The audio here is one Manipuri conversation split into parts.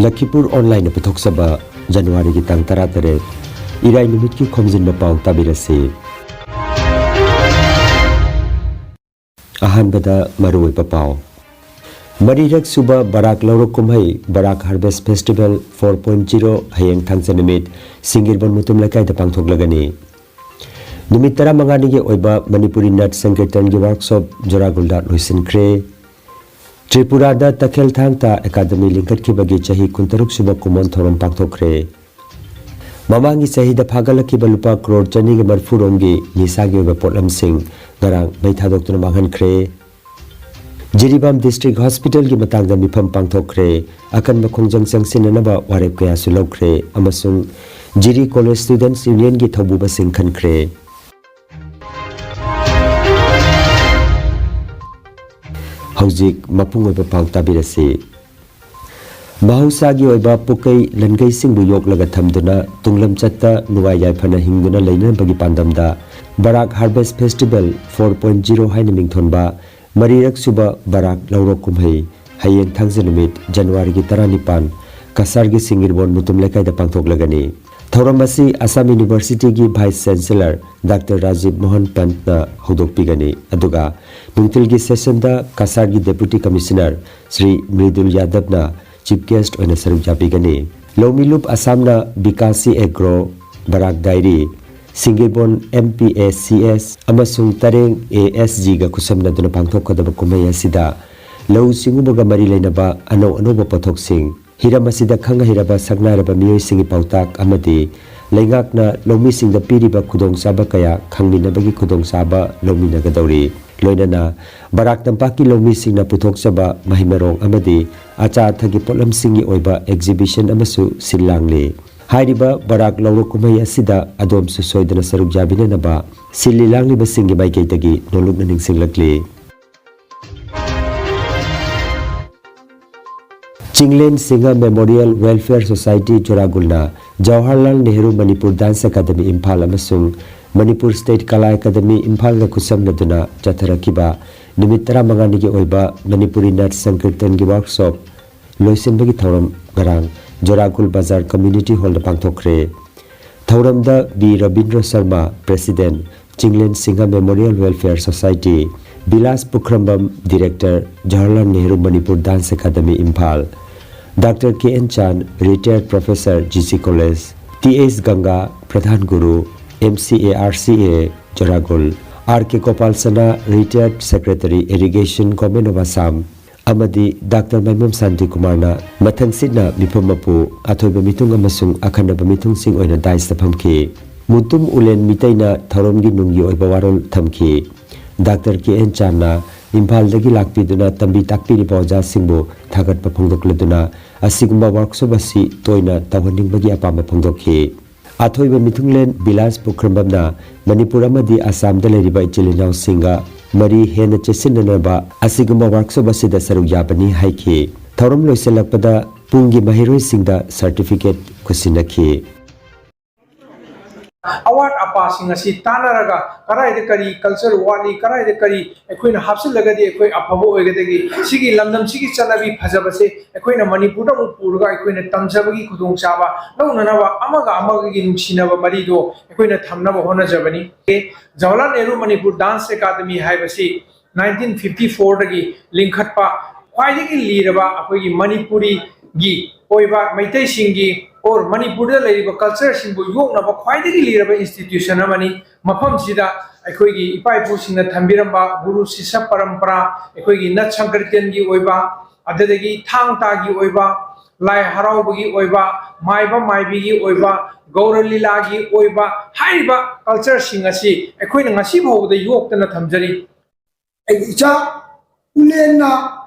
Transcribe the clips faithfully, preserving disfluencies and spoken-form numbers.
ꯂꯈꯤꯄꯨꯔ ꯑꯣꯟꯂꯥꯏꯟꯅ ꯄꯨꯊꯣꯛꯆꯕ ꯖꯅꯋꯥꯔꯤꯒꯤ ꯇꯥꯡ ꯇꯔꯥꯇꯔꯦꯠ, ꯏꯔꯥꯏ ꯅꯨꯃꯤꯠꯀꯤ ꯈꯣꯝꯖꯤꯟꯕ ꯄꯥꯎ ꯇꯥꯕꯤꯔꯁꯤ꯫ ꯑꯍꯥꯟꯕꯗ ꯃꯔꯨꯑꯣꯏꯕ ꯄꯥꯎ꯫ ꯃꯔꯤꯔꯛ ꯁꯨꯕ ꯕꯔꯥꯛ ꯂꯧꯔꯣꯛ ꯀꯨꯝꯍꯩ, ꯕꯔꯥꯛ Harvest Festival four point zero, ꯍꯌꯦꯡ ꯊꯥꯡꯖ ꯅꯨꯃꯤꯠ ꯁꯤꯡꯒꯤꯔꯕꯣꯟ ꯃꯨꯇꯨꯝ ꯂꯩꯀꯥꯏꯗ ꯄꯥꯡꯊꯣꯛꯂꯒꯅꯤ꯫ ꯅꯨꯃꯤꯠ ꯇꯔꯥꯃꯉꯥꯅꯤꯒꯤ ꯑꯣꯏꯕ ꯃꯅꯤꯄꯨꯔꯤ ꯅꯥꯠ ꯁꯪꯀꯤꯔꯇꯟꯒꯤ ꯋꯥꯔꯛꯁꯣꯞ ꯖꯣꯔꯥꯒꯨꯜꯗ ꯂꯣꯏꯁꯤꯟꯈ꯭ꯔꯦ꯫ ꯇ꯭ꯔꯤꯄꯨꯔꯥꯗ ꯇꯈꯦꯜ ꯊꯥꯡ ꯇꯥ ꯑꯦꯀꯥꯗꯃꯤ ꯂꯤꯡꯈꯠꯈꯤꯕꯒꯤ ꯆꯍꯤ ꯀꯨꯟꯇꯔꯨꯛ ꯁꯨꯕ ꯀꯨꯝꯑꯣꯟ ꯊꯧꯔꯝ ꯄꯥꯡꯊꯣꯛꯈ꯭ꯔꯦ꯫ ꯃꯃꯥꯡꯒꯤ ꯆꯍꯤꯗ ꯐꯥꯒꯠꯂꯛꯈꯤꯕ ꯂꯨꯄꯥ ꯀ꯭ꯔꯣꯔ ꯆꯅꯤꯒ ꯃꯔꯤꯐꯨ ꯔꯣꯝꯒꯤ ꯅꯤꯁꯥꯒꯤ ꯑꯣꯏꯕ ꯄꯣꯠꯂꯝꯁꯤꯡ ꯉꯔꯥꯡ ꯃꯩ ꯊꯥꯗꯣꯛꯇꯨꯅ ꯃꯥꯡꯍꯟꯈ꯭ꯔꯦ꯫ ꯖꯤꯔꯤꯕꯥꯝ ꯗꯤꯁꯇ꯭ꯔꯤꯛ ꯍꯣꯁꯄꯤꯇꯥꯜꯒꯤ ꯃꯇꯥꯡꯗ ꯃꯤꯐꯝ ꯄꯥꯡꯊꯣꯛꯈ꯭ꯔꯦ꯫ ꯑꯀꯟꯕ ꯈꯣꯡꯖꯪ ꯆꯪꯁꯤꯟꯅꯅꯕ ꯋꯥꯔꯦꯞ ꯀꯌꯥꯁꯨ ꯂꯧꯈ꯭ꯔꯦ ꯑꯃꯁꯨꯡ ꯖꯤꯔꯤ ꯀꯣꯂꯦꯖ ꯁ꯭ꯇꯨꯗꯦꯟꯠꯁ ꯌꯨꯅꯤꯌꯟꯒꯤ ꯊꯧꯕꯨꯕꯁꯤꯡ ꯈꯟꯈ꯭ꯔꯦ꯫ ꯍꯧꯖꯤꯛ ꯃꯄꯨꯡ ꯑꯣꯏꯕ ꯄꯥꯎ ꯇꯥꯕꯤꯔꯁꯤ꯫ ꯃꯍꯧꯁꯥꯒꯤ ꯑꯣꯏꯕ ꯄꯨꯀꯩ ꯂꯟꯒꯩꯁꯤꯡꯕꯨ ꯌꯣꯛꯂꯒ ꯊꯝꯗꯨꯅ ꯇꯨꯡꯂꯝꯆꯠꯇ ꯅꯨꯡꯉꯥꯏ ꯌꯥꯏꯐꯅ ꯍꯤꯡꯗꯨꯅ ꯂꯩꯅꯅꯕꯒꯤ ꯄꯥꯟꯗꯝꯗ ꯕꯔꯥꯛ Harvest Festival four point zero ꯍꯥꯏꯅ ꯃꯤꯡꯊꯣꯟꯕ ꯃꯔꯤꯔꯛ ꯁꯨꯕ ꯕꯔꯥꯛ ꯂꯧꯔꯣꯛ ꯀꯨꯝꯍꯩ ꯍꯌꯦꯡ ꯊꯥꯡꯖ ꯅꯨꯃꯤꯠ ꯖꯅꯋꯥꯔꯤꯒꯤ ꯇꯔꯥꯅꯤꯄꯥꯟ ꯀꯁꯥꯔꯒꯤ ꯁꯤꯡꯒꯤꯔꯕꯣꯟ ꯃꯨꯇꯨꯝ ꯂꯩꯀꯥꯏꯗ ꯄꯥꯡꯊꯣꯛꯂꯒꯅꯤ꯫ ꯊꯧꯔꯝ ꯑꯁꯤ ꯑꯁꯥꯝ ꯌꯨꯅꯤꯚꯔꯁꯤꯇꯤꯒꯤ vice chancellor doctor Rajib Mohan ꯄꯟꯠꯅ ꯍꯧꯗꯣꯛꯄꯤꯒꯅꯤ, ꯑꯗꯨꯒ ꯅꯨꯡꯊꯤꯜꯒꯤ ꯁꯦꯁꯟꯗ ꯀꯁꯥꯔꯒꯤ ꯗꯦꯄꯨꯇꯤ ꯀꯃꯤꯁꯅꯔ ꯁ꯭ꯔꯤ ꯃ꯭ꯔꯤꯗꯨꯜ ꯌꯥꯗꯕꯅ ꯆꯤꯐ ꯒꯦꯁ꯭ꯠ ꯑꯣꯏꯅ ꯁꯔꯨꯛ ꯌꯥꯕꯤꯒꯅꯤ꯫ ꯂꯧꯃꯤꯂꯨꯞ ꯑꯁꯥꯝꯅ Bikashi agro, Barak dairy, Singirbon M P A C S ꯑꯃꯁꯨꯡ ꯇꯔꯦꯡ A S G ꯒ ꯈꯨꯠꯁꯝꯅꯗꯨꯅ ꯄꯥꯡꯊꯣꯛꯀꯗꯕ ꯀꯨꯝꯍꯩ ꯑꯁꯤꯗ ꯂꯧꯎ ꯁꯤꯡꯎꯕꯒ ꯃꯔꯤ ꯂꯩꯅꯕ ꯑꯅꯧ ꯑꯅꯧꯕ ꯄꯣꯠꯊꯣꯛꯁꯤꯡ, ꯍꯤꯔꯝ ꯑꯁꯤꯗ ꯈꯪ ꯍꯩꯔꯕ ꯁꯛꯅꯥꯏꯔꯕ ꯃꯤꯑꯣꯏꯁꯤꯡꯒꯤ ꯄꯥꯎꯇꯥꯛ ꯑꯃꯗꯤ ꯂꯩꯉꯥꯛꯅ ꯂꯧꯃꯤꯁꯤꯡꯗ ꯄꯤꯔꯤꯕ ꯈꯨꯗꯣꯡꯆꯥꯕ ꯀꯌꯥ ꯈꯪꯃꯤꯟꯅꯕꯒꯤ ꯈꯨꯗꯣꯡꯆꯥꯕ ꯂꯧꯃꯤꯟꯅꯒꯗꯧꯔꯤ꯫ ꯂꯣꯏꯅꯅ ꯕꯔꯥꯛ ꯇꯝꯄꯥꯛꯀꯤ ꯂꯧꯃꯤꯁꯤꯡꯅ ꯄꯨꯊꯣꯛꯆꯕ ꯃꯍꯩ ꯃꯔꯣꯡ ꯑꯃꯗꯤ ꯑꯆꯥ ꯑꯊꯛꯀꯤ ꯄꯣꯠꯂꯝꯁꯤꯡꯒꯤ ꯑꯣꯏꯕ exhibition ꯑꯃꯁꯨ ꯁꯤꯜ ꯂꯥꯡꯂꯤ꯫ ꯍꯥꯏꯔꯤꯕ ꯕꯔꯥꯛ ꯂꯧꯔꯣꯛ ꯀꯨꯝꯍꯩ ꯑꯁꯤꯗ ꯑꯗꯣꯝꯁꯨ ꯁꯣꯏꯗꯅ ꯁꯔꯨꯛ ꯌꯥꯕꯤꯅꯅꯕ ꯁꯤꯜꯂꯤ ꯂꯥꯡꯂꯤꯕꯁꯤꯡꯒꯤ ꯃꯥꯏꯀꯩꯗꯒꯤ ꯅꯣꯜꯂꯨꯛꯅ ꯅꯤꯡꯁꯤꯡꯂꯛꯂꯤ꯫ Chinglen Singha Memorial Welfare Society ꯖꯣꯔꯥꯒꯨꯜꯅ ꯖꯋꯥꯍꯔꯂꯥꯜ ꯅꯦꯍꯔꯨ ꯃꯅꯤꯄꯨꯔ ꯗꯥꯟꯁ ꯑꯦꯀꯥꯗꯃꯤ ꯏꯝꯐꯥꯜ ꯑꯃꯁꯨꯡ ꯃꯅꯤꯄꯨꯔ ꯁ꯭ꯇꯦꯠ ꯀꯂꯥ ꯑꯦꯀꯥꯗꯃꯤ ꯏꯝꯐꯥꯜꯒ ꯈꯨꯠꯁꯝꯅꯗꯨꯅ ꯆꯠꯊꯔꯛꯈꯤꯕ ꯅꯨꯃꯤꯠ ꯇꯔꯥꯃꯉꯥꯅꯤꯒꯤ ꯑꯣꯏꯕ ꯃꯅꯤꯄꯨꯔꯤ ꯅꯥꯠ ꯁꯪꯀꯤꯔꯇꯟꯒꯤ ꯋꯥꯔꯛꯁꯣꯞ ꯂꯣꯏꯁꯤꯟꯕꯒꯤ ꯊꯧꯔꯝ ꯉꯔꯥꯡ ꯖꯣꯔꯥꯒꯨꯜ ꯕꯖꯥꯔ ꯀꯝꯃ꯭ꯌꯨꯅꯤꯇꯤ ꯍꯣꯜꯗ ꯄꯥꯡꯊꯣꯛꯈ꯭ꯔꯦ꯫ ꯊꯧꯔꯝꯗ B Rabindra Sharma, president, Chinglen Singha memorial welfare society, Bilash Pukhrambam, director, Jawaharlal Nehru Manipur dance academy Imphal, doctor K N Chan, ꯔꯤꯇꯥꯌꯔꯗ professor, G C college, T S ꯒꯪꯒꯥ, ꯄ꯭ꯔꯙꯥꯟ ꯒꯨꯔꯨ, M C A R C A, ꯖꯣꯔꯥꯒꯨꯜ, R ꯀꯦ ꯒꯣꯄꯥꯜ ꯁꯅꯥ, ꯔꯤꯇꯥꯌꯔꯗ secretary, irrigation, government of Assam, ꯑꯃꯗꯤ ꯗꯥꯛꯇꯔ ꯃꯥꯏꯕꯝ ꯁꯥꯟꯇꯤꯀꯨꯃꯥꯔꯅ ꯃꯊꯪꯁꯤꯠꯅ ꯃꯤꯐꯝ ꯃꯄꯨ, ꯑꯊꯣꯏꯕ ꯃꯤꯊꯨꯡ ꯑꯃꯁꯨꯡ ꯑꯈꯟꯅꯕ ꯃꯤꯊꯨꯡꯁꯤꯡ ꯑꯣꯏꯅ ꯗꯥꯏꯁꯇ ꯐꯝꯈꯤ꯫ ꯃꯨꯇꯨꯝ ꯎꯂꯦꯟ ꯃꯤꯇꯩꯅ ꯊꯧꯔꯝꯒꯤ ꯅꯨꯡꯒꯤ ꯑꯣꯏꯕ ꯋꯥꯔꯣꯜ ꯊꯝꯈꯤ꯫ ꯗꯥꯛꯇꯔ ꯀꯦ ꯑꯦꯟ ꯆꯥꯟꯅ ꯏꯝꯐꯥꯜꯗꯒꯤ ꯂꯥꯛꯄꯤꯗꯨꯅ ꯇꯝꯕꯤ ꯇꯥꯛꯄꯤꯔꯤꯕ ꯑꯣꯖꯥꯁꯤꯡꯕꯨ ꯊꯥꯒꯠꯄ ꯐꯣꯡꯗꯣꯛꯂꯗꯨꯅ ꯑꯁꯤꯒꯨꯝꯕ ꯋꯥꯔꯛꯁꯣꯞ ꯑꯁꯤ ꯇꯣꯏꯅ ꯇꯧꯍꯟꯅꯤꯡꯕꯒꯤ ꯑꯄꯥꯝꯕ ꯐꯣꯡꯗꯣꯛꯈꯤ꯫ ꯑꯊꯣꯏꯕ ꯃꯤꯊꯨꯡꯂꯦꯟ ꯕꯤꯂꯥꯁ ꯄꯨꯈ꯭ꯔꯝꯕꯝꯅ ꯃꯅꯤꯄꯨꯔ ꯑꯃꯗꯤ ꯑꯁꯥꯝꯗ ꯂꯩꯔꯤꯕ ꯏꯆꯤꯜ ꯏꯅꯥꯎꯁꯤꯡꯒ ꯃꯔꯤ ꯍꯦꯟꯅ ꯆꯦꯠꯁꯤꯟꯅꯅꯕ ꯑꯁꯤꯒꯨꯝꯕ ꯋꯥꯔꯛꯁꯣꯞ ꯑꯁꯤꯗ ꯁꯔꯨꯛ ꯌꯥꯕꯅꯤ ꯍꯥꯏꯈꯤ꯫ ꯊꯧꯔꯝ ꯂꯣꯏꯁꯤꯜꯂꯛꯄꯗ ꯄꯨꯡꯒꯤ ꯃꯍꯩꯔꯣꯏꯁꯤꯡꯗ ꯁꯔꯇꯤꯐꯤꯀꯦꯠ ꯈꯨꯠꯁꯤꯟꯅꯈꯤ꯫ ꯑꯋꯥꯠ ꯑꯄꯥꯁꯤꯡ ꯑꯁꯤ ꯇꯥꯟꯅꯔꯒ ꯀꯗꯥꯏꯗ ꯀꯔꯤ ꯀꯜꯆꯔ ꯋꯥꯠꯂꯤ, ꯀꯗꯥꯏꯗ ꯀꯔꯤ ꯑꯩꯈꯣꯏꯅ ꯍꯥꯞꯆꯤꯜꯂꯒꯗꯤ ꯑꯩꯈꯣꯏ ꯑꯐꯕ ꯑꯣꯏꯒꯗꯒꯦ, ꯁꯤꯒꯤ ꯂꯝꯗꯝꯁꯤꯒꯤ ꯆꯠꯅꯕꯤ ꯐꯖꯕꯁꯦ ꯑꯩꯈꯣꯏꯅ ꯃꯅꯤꯄꯨꯔꯗ ꯑꯃꯨꯛ ꯄꯨꯔꯒ ꯑꯩꯈꯣꯏꯅ ꯇꯝꯖꯕꯒꯤ ꯈꯨꯗꯣꯡꯆꯥꯕ ꯂꯧꯅꯅꯕ ꯑꯃꯒ ꯑꯃꯒꯒꯤ ꯅꯨꯡꯁꯤꯅꯕ ꯃꯔꯤꯗꯣ ꯑꯩꯈꯣꯏꯅ ꯊꯝꯅꯕ ꯍꯣꯠꯅꯖꯕꯅꯤ꯫ ꯖꯋꯥꯍꯔꯂꯥꯜ ꯅꯦꯍꯔꯨ ꯃꯅꯤꯄꯨꯔ ꯗꯥꯟꯁ ꯑꯦꯀꯥꯗꯃꯤ ꯍꯥꯏꯕꯁꯤ ꯅꯥꯏꯟꯇꯤꯟ ꯐꯤꯐꯇꯤ ꯐꯣꯔꯗꯒꯤ ꯂꯤꯡꯈꯠꯄ ꯈ꯭ꯋꯥꯏꯗꯒꯤ ꯂꯤꯔꯕ ꯑꯩꯈꯣꯏꯒꯤ ꯃꯅꯤꯄꯨꯔꯤꯒꯤ ꯑꯣꯏꯕ ꯃꯩꯇꯩꯁꯤꯡꯒꯤ ꯑꯣꯔ ꯃꯅꯤꯄꯨꯔꯗ ꯂꯩꯔꯤꯕ ꯀꯜꯆꯔꯁꯤꯡꯕꯨ ꯌꯣꯛꯅꯕ ꯈ꯭ꯋꯥꯏꯗꯒꯤ ꯂꯤꯔꯕ ꯏꯟꯁꯇꯤꯇ꯭ꯌꯨꯁꯟ ꯑꯃꯅꯤ꯫ ꯃꯐꯝꯁꯤꯗ ꯑꯩꯈꯣꯏꯒꯤ ꯏꯄꯥ ꯏꯄꯨꯁꯤꯡꯅ ꯊꯝꯕꯤꯔꯝꯕ ꯒꯨꯔꯨ ꯁꯤꯁ꯭ꯌ ꯄꯔꯝꯄꯔꯥ, ꯑꯩꯈꯣꯏꯒꯤ ꯅꯠ ꯁꯪꯀ꯭ꯔꯤꯇꯟꯒꯤ ꯑꯣꯏꯕ, ꯑꯗꯨꯗꯒꯤ ꯊꯥꯡ ꯇꯥꯒꯤ ꯑꯣꯏꯕ, ꯂꯥꯏ ꯍꯔꯥꯎꯕꯒꯤ ꯑꯣꯏꯕ, ꯃꯥꯏꯕ ꯃꯥꯏꯕꯤꯒꯤ ꯑꯣꯏꯕ, ꯒꯧꯔ ꯂꯤꯂꯥꯒꯤ ꯑꯣꯏꯕ ꯍꯥꯏꯔꯤꯕ ꯀꯜꯆꯔꯁꯤꯡ ꯑꯁꯤ ꯑꯩꯈꯣꯏꯅ ꯉꯁꯤ ꯐꯥꯎꯕꯗ ꯌꯣꯛꯇꯅ ꯊꯝꯖꯔꯤ꯫ ꯑꯩꯒꯤ ꯏꯆꯥ ꯎꯂꯦꯟꯅ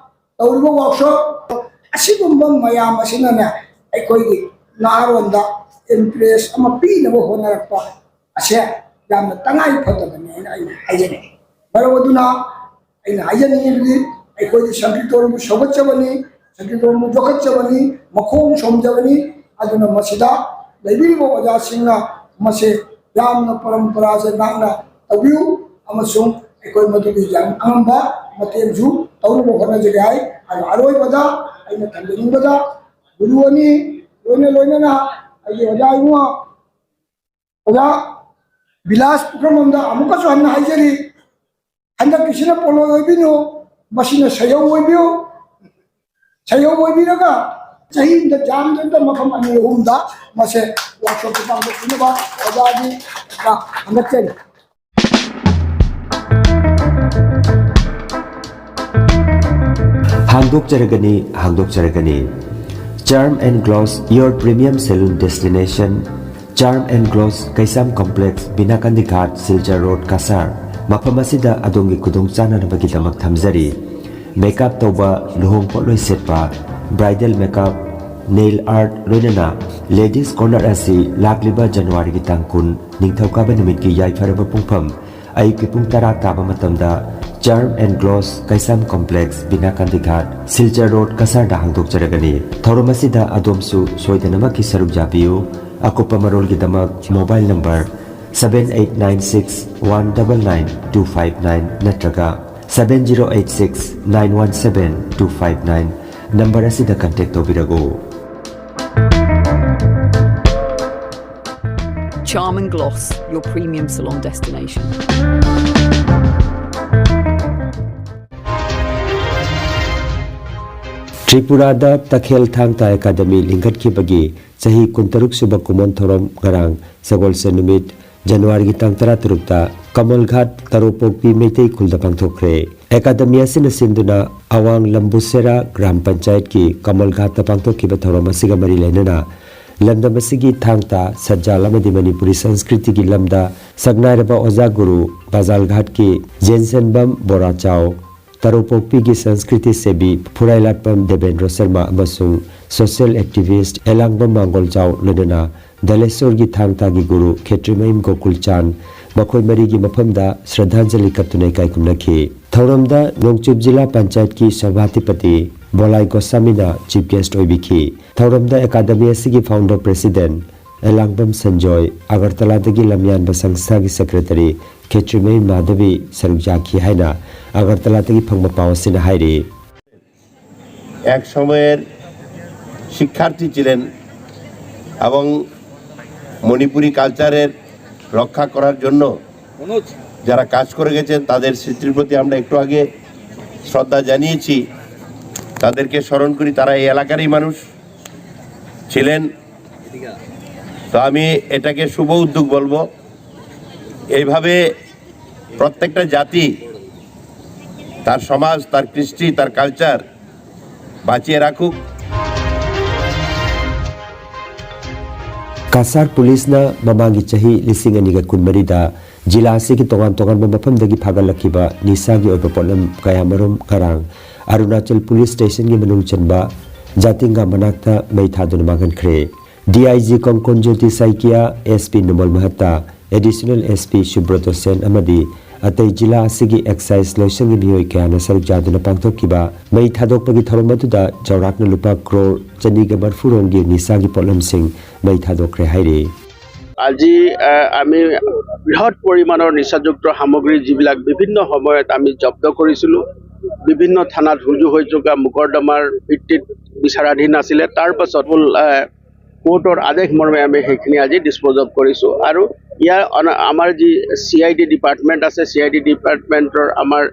ꯇꯧꯔꯤꯕ ꯋꯥꯔꯛꯁꯣꯞ ꯑꯁꯤꯒꯨꯝꯕ ꯃꯌꯥꯝ ꯑꯁꯤꯅꯅꯦ ꯑꯩꯈꯣꯏꯒꯤ ꯅꯍꯥꯔꯣꯟꯗ ꯏꯝꯄ꯭ꯔꯦꯁ ꯑꯃ ꯄꯤꯅꯕ ꯍꯣꯠꯅꯔꯛꯄ ꯑꯁꯦ ꯌꯥꯝꯅ ꯇꯉꯥꯏ ꯐꯗꯕꯅꯤ ꯍꯥꯏꯅ ꯑꯩꯅ ꯍꯥꯏꯖꯅꯤꯡꯏ꯫ ꯃꯔꯝ ꯑꯗꯨꯅ ꯑꯩꯅ ꯍꯥꯏꯖꯅꯤꯡꯉꯤꯕꯗꯤ ꯑꯩꯈꯣꯏꯗꯤ ꯁꯪꯀ꯭ꯔꯤꯇꯣꯟꯕꯨ ꯁꯧꯒꯠꯆꯕꯅꯤ, ꯁꯪꯀ꯭ꯔꯤꯇꯣꯟꯕꯨ ꯌꯣꯛꯈꯠꯆꯕꯅꯤ, ꯃꯈꯣꯡ ꯁꯣꯝꯖꯕꯅꯤ꯫ ꯑꯗꯨꯅ ꯃꯁꯤꯗ ꯂꯩꯕꯤꯔꯤꯕ ꯑꯣꯖꯥꯁꯤꯡꯅ ꯃꯁꯤ ꯌꯥꯝꯅ ꯄꯔꯝꯄꯔꯥꯁꯦ ꯉꯥꯛꯅ ꯇꯧꯕꯤꯌꯨ ꯑꯃꯁꯨꯡ ꯑꯩꯈꯣꯏ ꯃꯗꯨꯒꯤ ꯌꯥꯝ ꯑꯉꯝꯕ ꯃꯇꯦꯡꯁꯨ ꯇꯧꯅꯕ ꯍꯣꯠꯅꯖꯒꯦ ꯍꯥꯏ꯫ ꯑꯗꯣ ꯑꯔꯣꯏꯕꯗ ꯑꯩꯅ ꯊꯝꯖꯅꯤꯡꯕꯗ ꯒꯨꯔꯨ ꯑꯅꯤ ꯂꯣꯏꯅ ꯂꯣꯏꯅꯅ ꯑꯩꯒꯤ ꯑꯣꯖꯥ ꯏꯕꯨꯡꯉꯣ ꯑꯣꯖꯥ ꯕꯤꯂꯥꯁ ꯄꯨꯈ꯭ꯔꯝꯕꯝꯗ ꯑꯃꯨꯛꯀꯁꯨ ꯍꯟꯅ ꯍꯥꯏꯖꯔꯤ, ꯍꯟꯗꯛꯀꯤꯁꯤꯅ ꯄꯣꯠꯂꯣꯏ ꯑꯣꯏꯕꯤꯅꯨ, ꯃꯁꯤꯅ ꯁꯩꯌꯧ ꯑꯣꯏꯕꯤꯌꯨ꯫ ꯁꯩꯌꯧ ꯑꯣꯏꯕꯤꯔꯒ ꯆꯍꯤ ꯑꯃꯗ ꯌꯥꯝꯗ꯭ꯔꯕꯗ ꯃꯐꯝ ꯑꯅꯤ ꯑꯍꯨꯝꯗ ꯃꯁꯦ ꯋꯥꯛꯁꯣꯞꯇ ꯄꯥꯡꯊꯣꯛꯄꯤꯅꯕ ꯑꯣꯖꯥꯒꯤ ꯍꯪꯒꯠꯆꯔꯤ꯫ ꯍꯥꯡꯗꯣꯛꯆꯔꯒꯅꯤ, ꯍꯥꯡꯗꯣꯛꯆꯔꯒꯅꯤ꯫ Charm and Gloss, your premium salon destination. Charm and Gloss, Kaisam Complex, Binakandi Ghat, Silchar road, Cachar. ꯃꯐꯝ ꯑꯁꯤꯗ ꯑꯗꯣꯝꯒꯤ ꯈꯨꯗꯣꯡ ꯆꯥꯅꯅꯕꯒꯤꯗꯃꯛ ꯊꯝꯖꯔꯤ꯫ ꯃꯦꯀꯞ ꯇꯧꯕ, ꯂꯨꯍꯣꯡ ꯄꯣꯠꯂꯣꯏ ꯁꯦꯠꯄ, bridal makeup, nail art, ꯂꯣꯏꯅꯅ Ladies Corner ꯑꯁꯤ ꯂꯥꯛꯂꯤꯕ ꯖꯅꯋꯥꯔꯤꯒꯤ ꯇꯥꯡ ꯀꯨꯟ, ꯅꯤꯡꯊꯧꯀꯥꯕ ꯅꯨꯃꯤꯠꯀꯤ ꯌꯥꯏꯐꯔꯕ ꯄꯨꯡꯐꯝ, ꯑꯌꯨꯛꯀꯤ ꯄꯨꯡ ꯇꯔꯥ ꯇꯥꯕ ꯃꯇꯝꯗ Charm and Gloss, Kaisam complex, Binakandi Ghat, Silchar road, ꯀꯁꯥꯔꯗ ꯍꯥꯡꯗꯣꯛꯆꯔꯒꯅꯤ꯫ ꯊꯧꯔꯝ ꯑꯁꯤꯗ ꯑꯗꯣꯝꯁꯨ ꯁꯣꯏꯗꯅꯃꯛꯀꯤ ꯁꯔꯨꯛ ꯌꯥꯕꯤꯌꯨ꯫ ꯑꯀꯨꯞꯄ ꯃꯔꯣꯜꯒꯤꯗꯃꯛ mobile number seven eight nine six one double nine two five nine ꯅꯠꯇ꯭ꯔꯒ seven zero eight six nine one seven two five nine number ꯑꯁꯤꯗ ꯀꯟꯇꯦꯛ ꯇꯧꯕꯤꯔꯛꯎ꯫ Charm and Gloss, your premium salon destination. ꯇ꯭ꯔꯤꯄꯨꯔꯥꯗ ꯇꯈꯦꯜ ꯊꯥꯡ ꯇꯥ ꯑꯦꯀꯥꯗꯃꯤ ꯂꯤꯡꯈꯠꯈꯤꯕꯒꯤ ꯆꯍꯤ ꯀꯨꯟꯇꯔꯨꯛ ꯁꯨꯕ ꯀꯨꯝꯑꯣꯟ ꯊꯧꯔꯝ ꯉꯔꯥꯡ ꯁꯒꯣꯜꯁꯦꯟ ꯅꯨꯃꯤꯠ ꯖꯅꯋꯥꯔꯤꯒꯤ ꯇꯥꯡ ꯇꯔꯥꯇꯔꯨꯛꯇ ꯀꯃꯜ ꯘꯥꯠ ꯇꯔꯣꯄꯣꯛꯄꯤ ꯃꯩꯇꯩ ꯈꯨꯜꯗ ꯄꯥꯡꯊꯣꯛꯈ꯭ꯔꯦ꯫ ꯑꯦꯀꯥꯗꯃꯤ ꯑꯁꯤꯅ ꯁꯤꯟꯗꯨꯅ ꯑꯋꯥꯡ ꯂꯝꯕꯨꯁꯦꯔꯥ ꯒ꯭ꯔꯥꯝ ꯄꯟꯆꯥꯌꯠꯀꯤ ꯀꯃꯜ ꯘꯥꯠꯇ ꯄꯥꯡꯊꯣꯛꯈꯤꯕ ꯊꯧꯔꯝ ꯑꯁꯤꯒ ꯃꯔꯤ ꯂꯩꯅꯅ ꯂꯝꯗꯝ ꯑꯁꯤꯒꯤ ꯊꯥꯡ ꯇꯥ, ꯁꯠꯖꯥꯜ ꯑꯃꯗꯤ ꯃꯅꯤꯄꯨꯔꯤ ꯁꯪꯁꯀ꯭ꯔꯤꯇꯤꯒꯤ ꯂꯝꯗ ꯁꯛꯅꯥꯏꯔꯕ ꯑꯣꯖꯥ ꯒꯨꯔꯨ ꯕꯥꯖꯥꯜ ꯘꯥꯠꯀꯤ ꯖꯦꯟꯁꯟꯕꯝ ꯕꯣꯔꯥꯆꯥꯎ, ꯇꯔꯣꯄꯣꯛꯄꯤꯒꯤ ꯁꯪꯁꯀ꯭ꯔꯤꯇꯤ ꯁꯦꯕꯤ ꯐꯨꯔꯥꯏꯂꯥꯠꯄꯝ ꯗꯦꯕꯦꯟꯗ꯭ꯔꯣ ꯁꯔꯃ ꯑꯃꯁꯨꯡ ꯁꯣꯁꯤꯌꯦꯜ ꯑꯦꯛꯇꯤꯚꯤꯁ꯭ꯠ ꯑꯦꯂꯥꯡꯕꯝ ꯃꯥꯡꯒꯣꯜꯖꯥꯎ ꯂꯣꯏꯅꯅ ꯙꯂꯦꯁꯣꯔꯒꯤ ꯊꯥꯡ ꯇꯥꯒꯤ ꯒꯨꯔꯨ ꯈꯦꯇ꯭ꯔꯤꯃꯌꯨꯝ ꯒꯣꯀꯨꯜ ꯆꯥꯟ ꯃꯈꯣꯏ ꯃꯔꯤꯒꯤ ꯃꯐꯝꯗ ꯁ꯭ꯔꯗꯥꯟꯖꯂꯤ ꯀꯠꯇꯨꯅ ꯏꯀꯥꯏ ꯈꯨꯝꯅꯈꯤ꯫ ꯊꯧꯔꯝꯗ ꯅꯣꯡꯆꯨꯞ ꯖꯤꯂꯥ ꯄꯟꯆꯥꯌꯠꯀꯤ ꯁꯚꯥꯙꯤꯄꯇꯤ ꯕꯣꯂꯥꯏ ꯒꯣꯁꯥꯃꯤꯅ ꯆꯤꯐ ꯒꯦꯁ꯭ꯠ ꯑꯣꯏꯕꯤꯈꯤ꯫ ꯊꯧꯔꯝꯗ ꯑꯦꯀꯥꯗꯃꯤ ꯑꯁꯤꯒꯤ ꯐꯥꯎꯟꯗꯔ ꯄ꯭ꯔꯦꯁꯤꯗꯦꯟꯠ ꯑꯦꯂꯥꯡꯕꯝ ꯁꯟꯖꯣꯏ, ꯑꯒꯔꯇꯂꯥꯗꯒꯤ ꯂꯝꯌꯥꯟꯕ ꯁꯪꯁꯊꯥꯒꯤ ꯁꯦꯀ꯭ꯔꯦꯇꯔꯤ ꯈꯦꯇ꯭ꯔꯤꯃꯌꯨꯝ ꯃꯥꯙꯕꯤ ꯁꯔꯨꯛ ꯌꯥꯈꯤ ꯍꯥꯏꯅ ꯑꯒꯔꯇꯂꯥꯗꯒꯤ ꯐꯪꯕ ꯄꯥꯎ ꯑꯁꯤꯅ ꯍꯥꯏꯔꯤ꯫ এক সময়ের শিক্ষার্থী ছিলেন এবং মণিপুরি কালচারের রক্ষা করার জন্য যারা কাজ করে গেছেন, তাদের স্মৃতির প্রতি আমরা একটু আগে শ্রদ্ধা জানিয়েছি। তাদেরকে স্মরণ করি, তারা এই এলাকারই মানুষ ছিলেন। তো আমি এটাকে শুভ উদ্যোগ বলবো। এইভাবে প্রত্যেকটা জাতি তার সমাজ, তার কৃষ্টি, তার কালচার বাঁচিয়ে রাখুক। ꯀꯁꯥꯔ ꯄꯨꯂꯤꯁꯅ ꯃꯃꯥꯡꯒꯤ ꯆꯍꯤ ꯂꯤꯁꯤꯡ ꯑꯅꯤꯒ ꯀꯨꯟꯃꯔꯤꯗ ꯖꯤꯂꯥ ꯑꯁꯤꯒꯤ ꯇꯣꯉꯥꯟ ꯇꯣꯉꯥꯟꯕ ꯃꯐꯝꯗꯒꯤ ꯐꯥꯒꯠꯂꯛꯈꯤꯕ ꯅꯤꯁꯥꯒꯤ ꯑꯣꯏꯕ ꯄꯣꯠꯂꯝ ꯀꯌꯥꯃꯔꯨꯝ ꯉꯔꯥꯡ ꯑꯔꯨꯅꯥꯆꯜ ꯄꯨꯂꯤꯁ ꯁ꯭ꯇꯦꯁꯟꯒꯤ ꯃꯅꯨꯡ ꯆꯟꯕ ꯖꯥꯇꯤꯡꯒꯥ ꯃꯅꯥꯛꯇ ꯃꯩ ꯊꯥꯗꯨꯅ ꯃꯥꯡꯍꯟꯈ꯭ꯔꯦ꯫ D I G ꯀꯪꯀꯣꯟ ꯖꯣꯇꯤ ꯁꯥꯏꯀꯤꯌꯥ, S P ꯅꯨꯃꯜ ꯃꯍꯠꯇꯥ, additional S P ꯁꯨꯕ꯭ꯔꯇ ꯁꯦꯟ ꯑꯃꯗꯤ ꯑꯇꯩ ꯖꯤꯂꯥ ꯑꯁꯤꯒꯤ ꯑꯦꯛꯁꯥꯏꯖ ꯂꯣꯏꯁꯪꯒꯤ ꯃꯤꯑꯣꯏ ꯀꯌꯥꯅ ꯁꯔꯨꯛ ꯌꯥꯗꯨꯅ ꯄꯥꯡꯊꯣꯛꯈꯤꯕ ꯃꯩ ꯊꯥꯗꯣꯛꯄꯒꯤ ꯊꯧꯔꯝ ꯑꯗꯨꯗ ꯆꯥꯎꯔꯥꯛꯅ ꯂꯨꯄꯥ ꯀ꯭ꯔꯣꯔ ꯆꯅꯤꯒ ꯃꯔꯐꯨ ꯔꯣꯝꯒꯤ ꯅꯤꯁꯥꯒꯤ ꯄꯣꯠꯂꯝꯁꯤꯡ ꯃꯩ ꯊꯥꯗꯣꯛꯈ꯭ꯔꯦ ꯍꯥꯏꯔꯤ꯫ আজি আহ, আমি বৃহৎ পৰিমাণৰ নিচাযুক্ত সামগ্ৰী যিবিলাক বিভিন্ন সময়ত আমি জব্দ কৰিছিলোঁ, বিভিন্ন থানাত ৰুজু হৈ থকা মোকৰ্দমাৰ ভিত্তিত বিচাৰাধীন আছিলে, তাৰ পাছত মূল, আহ, কোৰ্টৰ আদেশ মৰ্মে আমি সেইখিনি আজি ডিছপ'জ অফ কৰিছোঁ। আৰু ইয়াৰ অন- আমাৰ যি চি আই ডি ডিপাৰ্টমেণ্ট আছে, চি আই ডি ডিপাৰ্টমেণ্টৰ আমাৰ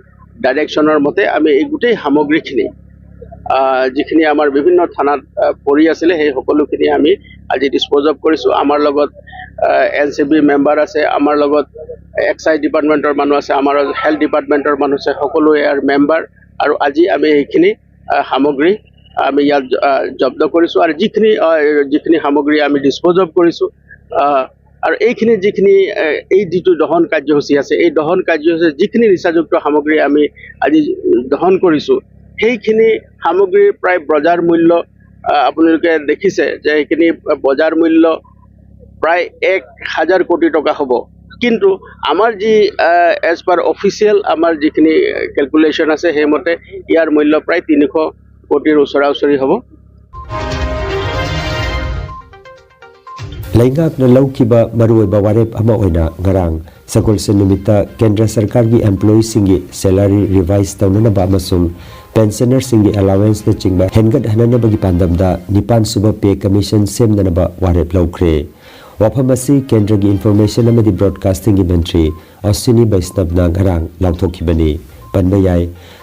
ডাইৰেকশ্যনৰ মতে আমি এই গোটেই সামগ্ৰীখিনি, আহ, যিখিনি আমাৰ বিভিন্ন থানাত, আহ, পৰি আছিলে, সেই সকলোখিনি আমি আজি ডিছপ'জ অফ কৰিছোঁ। আমাৰ লগত এন চি বি মেম্বাৰ আছে, আমাৰ লগত এক্সাইজ ডিপাৰ্টমেণ্টৰ মানুহ আছে, আমাৰ হেল্থ ডিপাৰ্টমেণ্টৰ মানুহ আছে, সকলোৱে ইয়াৰ মেম্বাৰ। আৰু আজি আমি এইখিনি, আহ, সামগ্ৰী আমি ইয়াত, আহ, জব্দ কৰিছোঁ। আৰু যিখিনি, আহ, যিখিনি সামগ্ৰী আমি ডিছপ'জ অফ কৰিছোঁ, আহ, আৰু এইখিনি যিখিনি, আহ, এই যিটো দহন কাৰ্যসূচী আছে, এই দহন কাৰ্যসূচীত যিখিনি নিচাযুক্ত সামগ্ৰী আমি আজি দহন কৰিছোঁ, সেইখিনি সামগ্ৰীৰ প্ৰায় বজাৰ মূল্য, আহ, আপোনালোকে দেখিছে যে সেইখিনি বজাৰ মূল্য প্ৰায় এক হাজাৰ কোটি টকা হ'ব। কিন্তু আমাৰ যি এজ পাৰ অফিচিয়েল আমাৰ যিখিনি কেলকুলেশ্যন আছে, সেইমতে ইয়াৰ মূল্য প্ৰায় তিনিশ কোটিৰ ওচৰা ওচৰি হ'ব। ꯂꯩꯉꯥꯛꯅ ꯂꯧꯈꯤꯕ ꯃꯔꯨꯑꯣꯏꯕ ꯋꯥꯔꯦꯞ ꯑꯃ ꯑꯣꯏꯅ ꯉꯔꯥꯡ ꯁꯒꯣꯜꯁꯦꯟ ꯅꯨꯃꯤꯠꯇ ꯀꯦꯟꯗ꯭ꯔ ꯁꯔꯀꯥꯔꯒꯤ employeeꯁꯤꯡꯒꯤ salary revise ꯇꯧꯅꯅꯕ ꯑꯃꯁꯨꯡ pensionerꯁꯤꯡꯒꯤ allowanceꯅꯆꯤꯡꯕ ꯍꯦꯟꯒꯠꯍꯟꯅꯅꯕꯒꯤ ꯄꯥꯟꯗꯝꯗ ꯅꯤꯄꯥꯟ ꯁꯨꯕ pay commission ꯁꯦꯝꯅꯅꯕ ꯋꯥꯔꯦꯞ ꯂꯧꯈ꯭ꯔꯦ꯫ ꯋꯥꯐꯝ ꯑꯁꯤ ꯀꯦꯟꯗ꯭ꯔꯒꯤ information ꯑꯃꯗꯤ broadcastingꯒꯤ ꯃꯟꯇ꯭ꯔꯤ ꯑꯁ꯭ꯋꯤꯅꯤ ꯕꯩꯁꯅꯕꯅ ꯉꯔꯥꯡ ꯂꯥꯎꯊꯣꯛꯈꯤꯕꯅꯤ꯫ ꯄꯟꯕ ꯌꯥꯏ,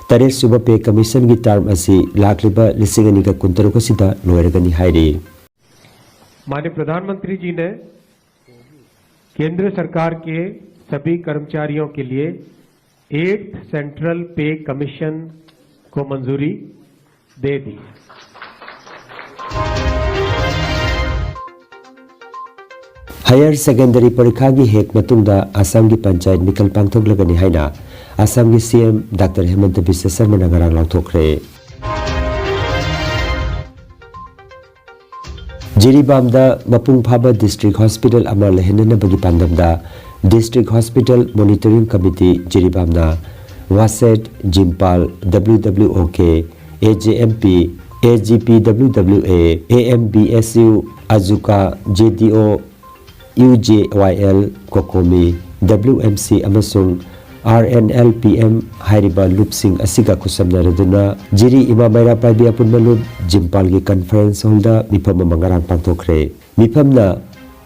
ꯇꯔꯦꯠ ꯁꯨꯕ pay commissionꯒꯤ term ꯑꯁꯤ ꯂꯥꯛꯂꯤꯕ ꯂꯤꯁꯤꯡ ꯑꯅꯤꯒ ꯀꯨꯟꯇꯔꯨꯛ ꯑꯁꯤꯗ ꯂꯣꯏꯔꯒꯅꯤ ꯍꯥꯏꯔꯤ꯫ माननीय प्रधानमंत्री जी ने केंद्र सरकार के सभी कर्मचारियों के लिए एट्थ सेंट्रल पे कमीशन को मंजूरी दे दी। Higher secondary ꯄꯔꯤꯈꯥꯒꯤ ꯍꯦꯛ ꯃꯇꯨꯡꯗ ꯑꯁꯥꯝꯒꯤ ꯄꯟꯆꯥꯌꯠ ꯃꯤꯈꯜ ꯄꯥꯡꯊꯣꯛꯂꯒꯅꯤ ꯍꯥꯏꯅ ꯑꯁꯥꯝꯒꯤ CM Doctor ꯍꯤꯃꯟꯇ ꯕꯤꯁ꯭ꯋ ꯁꯔꯃꯅ ꯉꯔꯥꯡ ꯂꯥꯎꯊꯣꯛꯈ꯭ꯔꯦ꯫ ꯖꯤꯔꯤꯕꯥꯝꯗ ꯃꯄꯨꯡ ꯐꯥꯕ district hospital ꯑꯃ ꯂꯩꯍꯟꯅꯅꯕꯒꯤ ꯄꯥꯟꯗꯝꯗ District Hospital Monitoring Committee ꯖꯤꯔꯤꯕꯥꯝꯅ ꯋꯥꯁꯦꯠ, ꯖꯤꯝꯄꯥꯜ, WWOK, AJMP, AGPWWA, AMBSU, AJUCA, JDO, UJYL, COCOMI, WMC ꯑꯃꯁꯨꯡ RNLPM ꯍꯥꯏꯔꯤꯕ ꯂꯨꯞꯁꯤꯡ ꯑꯁꯤꯒ ꯈꯨꯠꯁꯝꯅꯔꯗꯨꯅ ꯖꯤꯔꯤ ꯏꯃꯥ ꯃꯩꯔꯥ ꯄꯥꯏꯕꯤ ꯑꯄꯨꯟꯕ ꯂꯨꯞ ꯖꯤꯝꯄꯥꯜꯒꯤ conference hallꯗ ꯃꯤꯐꯝ ꯑꯃ ꯉꯔꯥꯡ ꯄꯥꯡꯊꯣꯛꯈ꯭ꯔꯦ꯫ ꯃꯤꯐꯝꯅ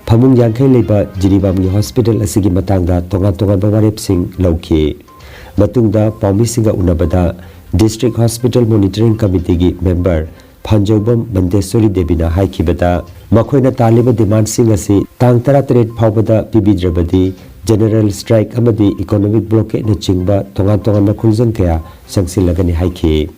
ꯐꯃꯨꯡ ꯌꯥꯡꯈꯩ ꯂꯩꯕ ꯖꯤꯔꯤꯕꯥꯝꯒꯤ hospital ꯑꯁꯤꯒꯤ ꯃꯇꯥꯡꯗ ꯇꯣꯉꯥꯟ ꯇꯣꯉꯥꯟꯕ ꯋꯥꯔꯦꯞꯁꯤꯡ ꯂꯧꯈꯤ꯫ ꯃꯇꯨꯡꯗ ꯄꯥꯎꯃꯤꯁꯤꯡꯒ ꯎꯅꯕꯗ District Hospital Monitoring Committeeꯒꯤ member ꯐꯥꯟꯖꯧꯕꯝ ꯃꯟꯗꯦꯁꯣꯔꯤ ꯗꯦꯕꯤꯅ ꯍꯥꯏꯈꯤꯕꯗ, ꯃꯈꯣꯏꯅ ꯇꯥꯜꯂꯤꯕ demandꯁꯤꯡ ꯑꯁꯤ ꯇꯥꯡ ꯇꯔꯥꯇꯔꯦꯠ ꯐꯥꯎꯕꯗ ꯄꯤꯕꯤꯗ꯭ꯔꯕꯗꯤ general strike ꯑꯃꯗꯤ economic blockadeꯅꯆꯤꯡꯕ ꯇꯣꯉꯥꯟ ꯇꯣꯉꯥꯟꯕ ꯈꯣꯡꯖꯪ ꯀꯌꯥ ꯆꯪꯁꯤꯜꯂꯒꯅꯤ ꯍꯥꯏꯈꯤ꯫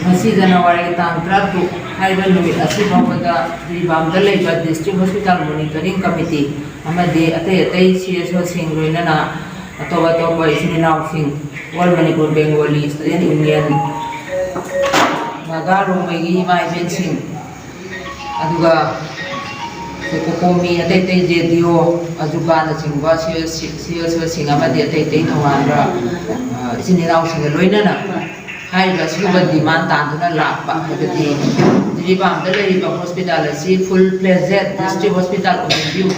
ꯉꯁꯤ ꯖꯅꯋꯥꯔꯤꯒꯤ ꯇꯥꯡ ꯇꯔꯥꯇꯔꯨꯛ ꯍꯥꯏꯔꯤꯕ ꯅꯨꯃꯤꯠ ꯑꯁꯤ ꯐꯥꯎꯕꯗ ꯖꯤꯔꯤꯕꯥꯝꯗ ꯂꯩꯕ District Hospital Monitoring Committee ꯑꯃꯗꯤ ꯑꯇꯩ ꯑꯇꯩ CSOꯁꯤꯡ, ꯂꯣꯏꯅꯅ ꯑꯇꯣꯞ ꯑꯇꯣꯞꯄ ꯏꯆꯤꯟ ꯏꯅꯥꯎꯁꯤꯡ, All Manipur Bengali Student Union, Naga ꯔꯣꯡꯃꯩꯒꯤ ꯏꯃꯥ ꯏꯕꯦꯟꯁꯤꯡ, ꯑꯗꯨꯒ COCOMI, ꯑꯇꯩ ꯑꯇꯩ JDO, AJUCAꯅꯆꯤꯡꯕ CSOꯁꯤꯡ ꯑꯃꯗꯤ ꯑꯇꯩ ꯑꯇꯩ ꯇꯣꯉꯥꯟꯕ, ꯑ, ꯏꯆꯤꯟ ꯏꯅꯥꯎꯁꯤꯡꯒ ꯂꯣꯏꯅꯅ ꯍꯥꯏꯔꯤꯕ ꯑꯁꯤꯒꯨꯝꯕ demand ꯇꯥꯟꯗꯨꯅ ꯂꯥꯛꯄ, ꯍꯥꯏꯕꯗꯤ ꯖꯤꯔꯤꯕꯥꯝꯗ ꯂꯩꯔꯤꯕ ꯍꯣꯁꯄꯤꯇꯥꯜ ꯑꯁꯤ full fledged district hospital ꯑꯣꯏꯍꯟꯕꯤꯌꯨ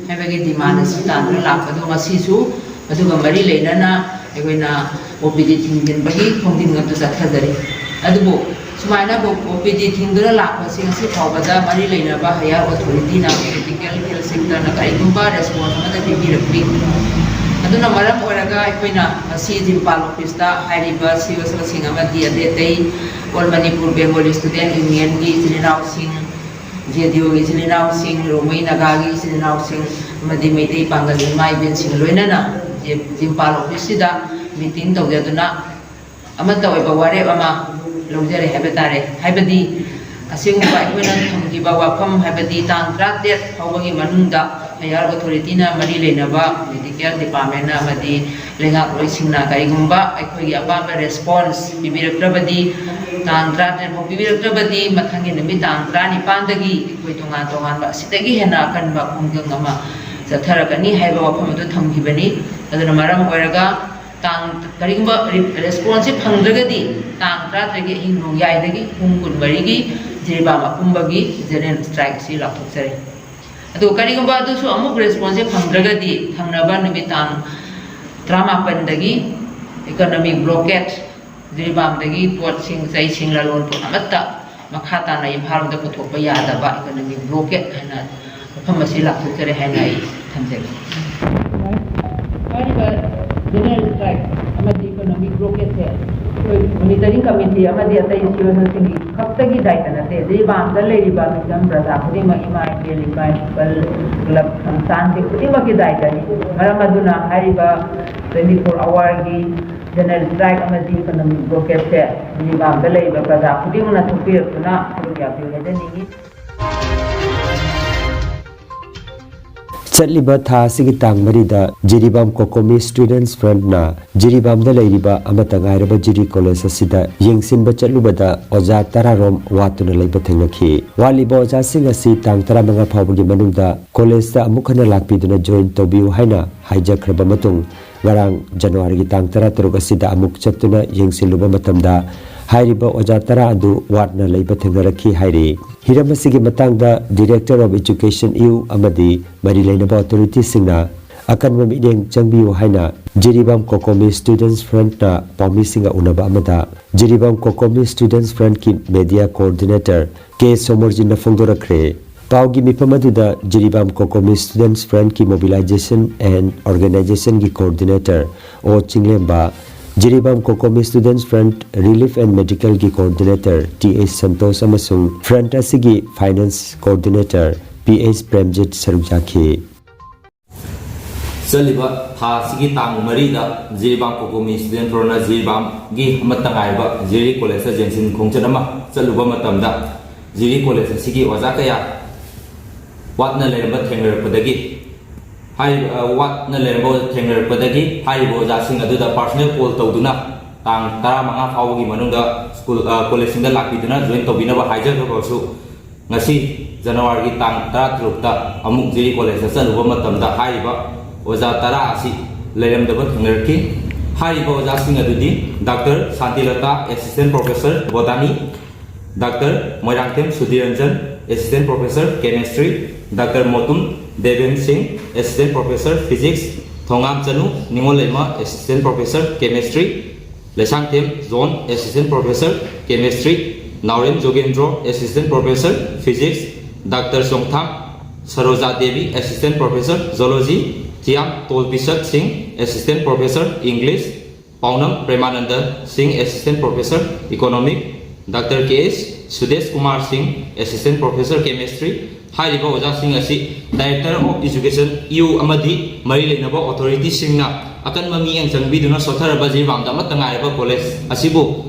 ꯍꯥꯏꯕꯒꯤ demand ꯑꯁꯤ ꯇꯥꯟꯗꯨꯅ ꯂꯥꯛꯄꯗꯨ ꯉꯁꯤꯁꯨ ꯑꯗꯨꯒ ꯃꯔꯤ ꯂꯩꯅꯅ ꯑꯩꯈꯣꯏꯅ ꯑꯣ ꯄꯤ ꯗꯤ ꯊꯤꯡꯖꯤꯟꯕꯒꯤ ꯈꯣꯡꯖꯪ ꯑꯗꯨ ꯆꯠꯊꯖꯔꯤ꯫ ꯑꯗꯨꯕꯨ ꯁꯨꯃꯥꯏꯅ ꯑꯣ ꯄꯤ ꯗꯤ ꯊꯤꯡꯗꯨꯅ ꯂꯥꯛꯄꯁꯤ ꯉꯁꯤ ꯐꯥꯎꯕꯗ ꯃꯔꯤ ꯂꯩꯅꯕ higher authorityꯅ, medical health centreꯅ ꯀꯔꯤꯒꯨꯝꯕ response ꯑꯃꯠꯇ ꯄꯤꯕꯤꯔꯛꯇ꯭ꯔꯤ꯫ ꯑꯗꯨꯅ ꯃꯔꯝ ꯑꯣꯏꯔꯒ ꯑꯩꯈꯣꯏꯅ ꯉꯁꯤ ꯖꯤꯝꯄꯥꯜ officeꯇ ꯍꯥꯏꯔꯤꯕ ꯁꯤ ꯑꯣ ꯁꯤꯁꯤꯡ ꯑꯃꯗꯤ ꯑꯇꯩ ꯑꯇꯩ All Manipur Bengali Student Unionꯒꯤ ꯏꯆꯤꯜ ꯏꯅꯥꯎꯁꯤꯡ, ꯖꯦ ꯗꯤ ꯌꯨꯒꯤ ꯏꯆꯤꯜ ꯏꯅꯥꯎꯁꯤꯡ, ꯔꯣꯡꯃꯩ ꯅꯥꯒꯥꯒꯤ ꯏꯆꯤꯜ ꯏꯅꯥꯎꯁꯤꯡ ꯑꯃꯗꯤ ꯃꯩꯇꯩ ꯄꯥꯡꯒꯜ ꯏꯃꯥ ꯏꯕꯦꯟꯁꯤꯡ ꯂꯣꯏꯅꯅ ꯖꯤꯝꯄꯥꯜ officeꯁꯤꯗ meeting ꯇꯧꯖꯗꯨꯅ ꯑꯃꯠꯇ ꯑꯣꯏꯕ ꯋꯥꯔꯦꯞ ꯑꯃ ꯂꯧꯖꯔꯦ ꯍꯥꯏꯕ ꯇꯥꯔꯦ꯫ ꯍꯥꯏꯕꯗꯤ ꯑꯁꯤꯒꯨꯝꯕ ꯑꯩꯈꯣꯏꯅ ꯊꯝꯈꯤꯕ ꯋꯥꯐꯝ, ꯍꯥꯏꯕꯗꯤ ꯇꯥꯡ ꯇꯔꯥꯇꯔꯦꯠ ꯐꯥꯎꯕꯒꯤ ꯃꯅꯨꯡꯗ higher authorityꯅ ꯃꯔꯤ ꯂꯩꯅꯕ medical departmentꯅ ꯑꯃꯗꯤ ꯂꯩꯉꯥꯛꯂꯣꯏꯁꯤꯡꯅ ꯀꯔꯤꯒꯨꯝꯕ ꯑꯩꯈꯣꯏꯒꯤ ꯑꯄꯥꯝꯕ response ꯄꯤꯕꯤꯔꯛꯇ꯭ꯔꯕꯗꯤ, ꯇꯥꯡ ꯇꯔꯥꯇꯔꯦꯠ ꯐꯥꯎ ꯄꯤꯕꯤꯔꯛꯇ꯭ꯔꯕꯗꯤ ꯃꯊꯪꯒꯤ ꯅꯨꯃꯤꯠ ꯇꯥꯡ ꯇꯔꯥꯅꯤꯄꯥꯟꯗꯒꯤ ꯑꯩꯈꯣꯏ ꯇꯣꯉꯥꯟ ꯇꯣꯉꯥꯟꯕ ꯑꯁꯤꯗꯒꯤ ꯍꯦꯟꯅ ꯑꯀꯟꯕ ꯈꯣꯡꯖꯪ ꯑꯃ ꯆꯠꯊꯔꯛꯀꯅꯤ ꯍꯥꯏꯕ ꯋꯥꯐꯝ ꯑꯗꯨ ꯊꯝꯈꯤꯕꯅꯤ꯫ ꯑꯗꯨꯅ ꯃꯔꯝ ꯑꯣꯏꯔꯒ ꯇꯥꯡ, ꯀꯔꯤꯒꯨꯝꯕ ꯔꯤ-, responseꯁꯤ ꯐꯪꯗ꯭ꯔꯒꯗꯤ ꯇꯥꯡ ꯇꯔꯥꯇꯔꯦꯠꯀꯤ ꯑꯍꯤꯡ ꯅꯣꯡꯌꯥꯏꯗꯒꯤ ꯄꯨꯡ ꯀꯨꯟꯃꯔꯤꯒꯤ ꯖꯤꯔꯤꯕꯥꯝ ꯑꯄꯨꯝꯕꯒꯤ general strikeꯁꯤ ꯂꯥꯎꯊꯣꯛꯆꯔꯤ꯫ ꯑꯗꯨ ꯀꯔꯤꯒꯨꯝꯕ ꯑꯗꯨꯁꯨ ꯑꯃꯨꯛ responseꯁꯦ ꯐꯪꯗ꯭ꯔꯒꯗꯤ ꯊꯪꯅꯕ ꯅꯨꯃꯤꯠ ꯇꯥꯡ ꯇꯔꯥꯃꯥꯄꯟꯗꯒꯤ economic blockade, ꯖꯤꯔꯤꯕꯥꯝꯗꯒꯤ ꯄꯣꯠꯁꯤꯡ ꯆꯩꯁꯤꯡ ꯂꯂꯣꯟ ꯄꯣꯠ ꯑꯃꯠꯇ ꯃꯈꯥ ꯇꯥꯅ ꯏꯝꯐꯥꯜ ꯂꯣꯝꯗ ꯄꯨꯊꯣꯛꯄ ꯌꯥꯗꯕ economic blockade ꯍꯥꯏꯅ ꯃꯐꯝ ꯑꯁꯤ ꯂꯥꯎꯊꯣꯛꯆꯔꯦ ꯍꯥꯏꯅ ꯑꯩ ꯊꯝꯖꯒꯦ꯫ ꯍꯥꯏꯔꯤꯕ general strike ꯑꯃꯗꯤ economic blockadeꯁꯦ ꯑꯩꯈꯣꯏ monitoring committee ꯑꯃꯗꯤ ꯑꯇꯩ ꯁꯤꯡꯒꯤ ꯈꯛꯇꯒꯤ ꯗꯥꯏꯇ ꯅꯠꯇꯦ꯫ ꯖꯤꯔꯤꯕꯥꯝꯗ ꯂꯩꯔꯤꯕ ꯃꯤꯆꯝ ꯄ꯭ꯔꯖꯥ ꯈꯨꯗꯤꯡꯃꯛ, ꯏꯃꯥ ꯏꯕꯦꯜ, ꯏꯄꯥ ꯏꯄꯨ, club, ꯁꯪꯁꯊꯥꯟꯁꯤꯡ ꯈꯨꯗꯤꯡꯃꯛꯀꯤ ꯗꯥꯏꯇꯅꯤ꯫ ꯃꯔꯝ ꯑꯗꯨꯅ ꯍꯥꯏꯔꯤꯕ twenty four hourꯒꯤ general strike ꯑꯃꯗꯤ economic blockadeꯁꯦ ꯖꯤꯔꯤꯕꯥꯝꯗ ꯂꯩꯔꯤꯕ ꯄ꯭ꯔꯖꯥ ꯈꯨꯗꯤꯡꯃꯛꯅ ꯊꯣꯛꯄꯤꯔꯛꯇꯨꯅ ꯁꯔꯨꯛ ꯌꯥꯕꯤꯌꯨ ꯍꯥꯏꯖꯅꯤꯡꯏ꯫ ꯆꯠꯂꯤꯕ ꯊꯥ ꯑꯁꯤꯒꯤ ꯇꯥꯡ ꯃꯔꯤꯗ ꯖꯤꯔꯤꯕꯥꯝ ꯀꯣꯀꯣꯃꯤ Students Frontꯅ ꯖꯤꯔꯤꯕꯥꯝꯗ ꯂꯩꯔꯤꯕ ꯑꯃꯠꯇ ꯉꯥꯏꯔꯕ ꯖꯤꯔꯤ ꯀꯣꯂꯦꯖ ꯑꯁꯤꯗ ꯌꯦꯡꯁꯤꯟꯕ ꯆꯠꯂꯨꯕꯗ ꯑꯣꯖꯥ ꯇꯔꯥꯔꯣꯝ ꯋꯥꯠꯇꯨꯅ ꯂꯩꯕ ꯊꯦꯡꯅꯈꯤ꯫ ꯋꯥꯠꯂꯤꯕ ꯑꯣꯖꯥꯁꯤꯡ ꯑꯁꯤ ꯇꯥꯡ ꯇꯔꯥꯃꯉꯥ ꯐꯥꯎꯕꯒꯤ ꯃꯅꯨꯡꯗ ꯀꯣꯂꯦꯖꯇ ꯑꯃꯨꯛ ꯍꯟꯅ ꯂꯥꯛꯄꯤꯗꯨꯅ join ꯇꯧꯕꯤꯌꯨ ꯍꯥꯏꯅ ꯍꯥꯏꯖꯈ꯭ꯔꯕ ꯃꯇꯨꯡ, ꯉꯔꯥꯡ ꯖꯅꯋꯥꯔꯤꯒꯤ ꯇꯥꯡ ꯇꯔꯥꯇꯔꯨꯛ ꯑꯁꯤꯗ ꯑꯃꯨꯛ ꯆꯠꯇꯨꯅ ꯌꯦꯡꯁꯤꯜꯂꯨꯕ ꯃꯇꯝꯗ, ꯍꯥꯏꯔꯤꯕ ꯑꯣꯖꯥ ꯇꯔꯥ ꯑꯗꯨ ꯋꯥꯠꯅ ꯂꯩꯕ ꯊꯦꯡꯅꯔꯛꯈꯤ ꯍꯥꯏꯔꯤ꯫ ꯍꯤꯔꯝ ꯑꯁꯤꯒꯤ ꯃꯇꯥꯡꯗ Director of Education U ꯑꯃꯗꯤ ꯃꯔꯤ ꯂꯩꯅꯕ ꯑꯣꯊꯣꯔꯤꯇꯤꯁꯤꯡꯅ ꯑꯀꯟꯕ ꯃꯤꯠꯌꯦꯡ ꯆꯪꯕꯤꯌꯨ ꯍꯥꯏꯅ ꯖꯤꯔꯤꯕꯥꯝ ꯀꯣꯀꯣꯃꯤ Students Frontꯅ ꯄꯥꯎꯃꯤꯁꯤꯡꯒ ꯎꯅꯕ ꯑꯃꯗ Jiribam COCOMI Students Frontꯀꯤ Media Coordinator ꯀꯦ ꯁꯣꯃꯣꯔꯖꯤꯠꯅ ꯐꯣꯡꯗꯣꯔꯛꯈ꯭ꯔꯦ꯫ ꯄꯥꯎꯒꯤ ꯃꯤꯐꯝ ꯑꯗꯨꯗ Jiribam COCOMI Students Frontꯀꯤ Mobilization and Organizationꯒꯤ Coordinator O Chinglemba, Jiribam COCOMI Students Front Relief and Medicalꯒꯤ Coordinator ꯇꯤ ꯑꯩꯆ ꯁꯟꯇꯣꯁ ꯑꯃꯁꯨꯡ Front ꯑꯁꯤꯒꯤ Finance Coordinator P H Premjit ꯁꯔꯨꯛ ꯌꯥꯈꯤ꯫ ꯆꯠꯂꯤꯕ ꯊꯥ ꯑꯁꯤꯒꯤ ꯇꯥꯡ ꯃꯔꯤꯗ ꯖꯤꯔꯤꯕꯥꯝ ꯀꯣꯀꯣꯃꯤ Student Frontꯅ ꯖꯤꯔꯤꯕꯥꯝꯒꯤ ꯑꯃꯠꯇ ꯉꯥꯏꯔꯕ ꯖꯤꯔꯤ ꯀꯣꯂꯦꯖꯇ ꯌꯦꯡꯁꯤꯟ ꯈꯣꯡꯆꯠ ꯑꯃ ꯆꯠꯂꯨꯕ ꯃꯇꯝꯗ ꯖꯤꯔꯤ ꯀꯣꯂꯦꯖ ꯑꯁꯤꯒꯤ ꯑꯣꯖꯥ ꯀꯌꯥ ꯋꯥꯠꯅ ꯂꯩꯔꯝꯕ ꯊꯦꯡꯅꯔꯛꯄꯗꯒꯤ ꯍꯥꯏꯔꯤꯕ, ꯑ, ꯋꯥꯠꯅ ꯂꯩꯔꯝꯕ ꯊꯦꯡꯅꯔꯛꯄꯗꯒꯤ ꯍꯥꯏꯔꯤꯕ ꯑꯣꯖꯥꯁꯤꯡ ꯑꯗꯨꯗ personal call ꯇꯧꯗꯨꯅ ꯇꯥꯡ ꯇꯔꯥꯃꯉꯥ ꯐꯥꯎꯕꯒꯤ ꯃꯅꯨꯡꯗ ꯁ꯭ꯀꯨꯜ, ꯑ, ꯀꯣꯂꯦꯖꯁꯤꯡꯗ ꯂꯥꯛꯄꯤꯗꯨꯅ join ꯇꯧꯕꯤꯅꯕ ꯍꯥꯏꯖꯈ꯭ꯔꯕꯁꯨ, ꯉꯁꯤ ꯖꯅꯋꯥꯔꯤꯒꯤ ꯇꯥꯡ ꯇꯔꯥꯇꯔꯨꯛꯇ ꯑꯃꯨꯛ ꯖꯤꯔꯤ ꯀꯣꯂꯦꯖꯇ ꯆꯠꯂꯨꯕ ꯃꯇꯝꯗ ꯍꯥꯏꯔꯤꯕ ꯑꯣꯖꯥ ꯇꯔꯥ ꯑꯁꯤ ꯂꯩꯔꯝꯗꯕ ꯊꯦꯡꯅꯔꯛꯈꯤ꯫ ꯍꯥꯏꯔꯤꯕ ꯑꯣꯖꯥꯁꯤꯡ ꯑꯗꯨꯗꯤ Doctor ꯁꯥꯟꯇꯤꯂꯇꯥ, Assistant Professor Botany, Doctor Moirangthem ꯁꯨꯙꯤꯔꯔꯟꯖꯟ, Assistant Professor Chemistry, Doctor ꯃꯣꯇꯨꯝ Deben ꯁꯤꯡ, Assistant Professor Physics, Thongam Chanu Ningolleima, Assistant Professor Chemistry, Leishangthem John, Assistant Professor Chemistry, Naorem Jogendro, Assistant Professor Physics, Doctor Chongtham Saroja Devi, Assistant Professor Zoology, Thiyam Tolpishak Singh, Assistant Professor English, ꯄꯥꯎꯅꯝ ꯄ꯭ꯔꯦꯃꯥꯅꯟꯗ ꯁꯤꯡ, Assistant Professor Economic, Doctor ꯀꯦ ꯑꯦꯁ ꯁꯨꯗꯦꯁ ꯀꯨꯃꯥꯔ ꯁꯤꯡ, Assistant Professor Chemistry, ꯍꯥꯏꯔꯤꯕ ꯑꯣꯖꯥꯁꯤꯡ ꯑꯁꯤ Director of Education U ꯑꯃꯗꯤ ꯃꯔꯤ ꯂꯩꯅꯕ ꯑꯣꯊꯣꯔꯤꯇꯤꯁꯤꯡꯅ ꯑꯀꯟꯕ ꯃꯤꯠꯌꯦꯡ ꯆꯪꯕꯤꯗꯨꯅ ꯁꯣꯠꯊꯔꯕ ꯖꯤꯔꯤꯕꯥꯝꯗ ꯑꯃꯠꯇ ꯉꯥꯏꯔꯕ ꯀꯣꯂꯦꯖ ꯑꯁꯤꯕꯨ